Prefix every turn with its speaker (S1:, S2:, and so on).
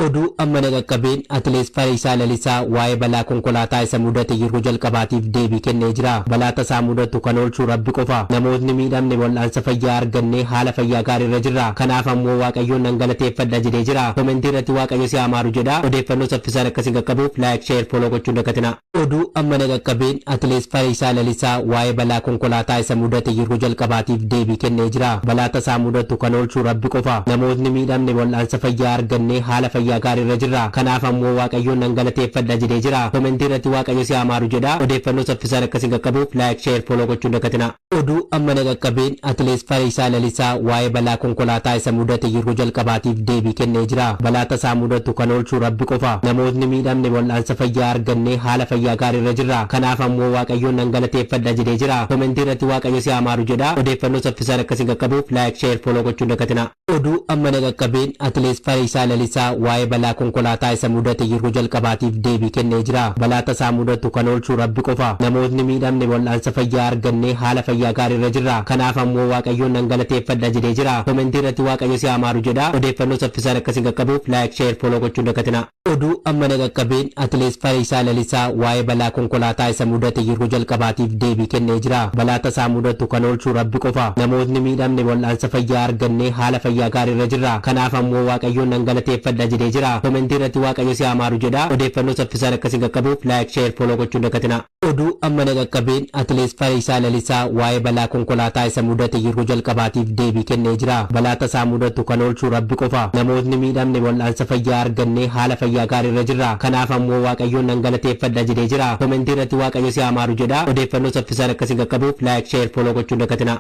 S1: Oduu amma na qaqqabeen Atileet Fayyisaa Lalisaa waa'ee balaa konkolaataa isa mudate yeroo jalqabaatiif deebii kennee jira. Balaa tasaa mudatu kan oolchu Rabbi qofa. Namootni miidhamne wal'aansa fayyaa argannee haala fayyaa gaariirra jirra. Kanaaf ammoo Waaqayyoon nan galateeffadha jedhee jira. Komentii irratti Waaqayyo si haa maaru jedha. Odeeffannoo saffisaan akka isin qaqqabuuf like, share, follow gochuu hin dagatinaa. Oduu amma na qaqqabeen Atileet Fayyisaa Lalisaa waa'ee balaa konkolaataa isa mudate yeroo jalqabaatiif deebii kennee jira. Balaa tasaa mudatu kan oolchu Rabbi qofa. Namootni miidhamne wal'aansa fayyaa argannee haala fayyaa gaariirra jirra. Kanaaf ammoo Waaqayyoon nan galateeffadha jedhee jira. Komentii irratti Waaqayyo si haa maaru jedha. Odeeffannoo saffisaan akka isin qaqqabuuf like, share, follow gochuu hin dagatinaa. Oduu amma na qaqqabeen Atileet Fayyisaa Lalisaa waa'ee balaa konkolaataa isa mudate yeroo jalqabaatiif deebii kennee jira. Balaa tasaa mudatu kan oolchu Rabbi qofa. Namootni miidhamne wal'aansa fayyaa argannee haala fayyaa gaariirra jirra. Kanaaf ammoo Waaqayyoon nan galateeffadha jedhee jira. Komentii irratti Waaqayyo si haa maaru jedha. Odeeffannoo saffisaan akka isin qaqqabuuf like, share, follow gochuu hin dagatinaa. Oduu amma na qaqqabeen Atileet Fayyisaa Lalisaa waa'ee balaa konkolaataa isa mudate yeroo jalqabaatiif deebii kennee jira. Balaa tasaa mudatu kan oolchu Rabbi qofa. Namootni miidhamne wal'aansa fayyaa argannee haala fayyaa gaariirra jirra. Kanaaf ammoo Waaqayyoon nan galateeffadha jedhee jira. Komentii irratti Waaqayyo si haa maaru jedha. Odeeffannoo saffisaan akka isin qaqqabuuf like, share, follow gochuu hin dagatinaa. Oduu amma na qaqqabeen Atileet Fayyisaa Lalisaa waa'ee balaa konkolaataa isa mudate yeroo jalqabaatiif deebii kennee jira. Balaa tasaa mudatu kan oolchu Rabbi qofa. Namootni miidhamne wal'aansa fayyaa argannee haala fayyaa gaariirra jirra. Kanaaf ammoo Waaqayyoon nan galateeffadha jedhee jira. Komentii irratti Waaqayyo si haa maaru jedha. Odeeffannoo saffisaan akka isin qaqqabuuf like, share, follow gochuu hin dagatinaa. Oduu amma na qaqqabeen Atileet Fayyisaa Lalisaa waa'ee balaa konkolaataa isa mudate yeroo jalqabaatiif deebii kennee jira. Balaa tasaa mudatu kan oolchu Rabbi qofa. Namootni miidhamne wal'aansa fayyaa argannee haala fayyaa gaariirra jirra. Kanaaf ammoo Waaqayyoon nan galateeffadha jedhee jira. Komentii irratti Waaqayyo si haa maaru jedha. Odeeffannoo saffisaan akka isin qaqqabuuf like, share, follow gochuu hin dagatinaa.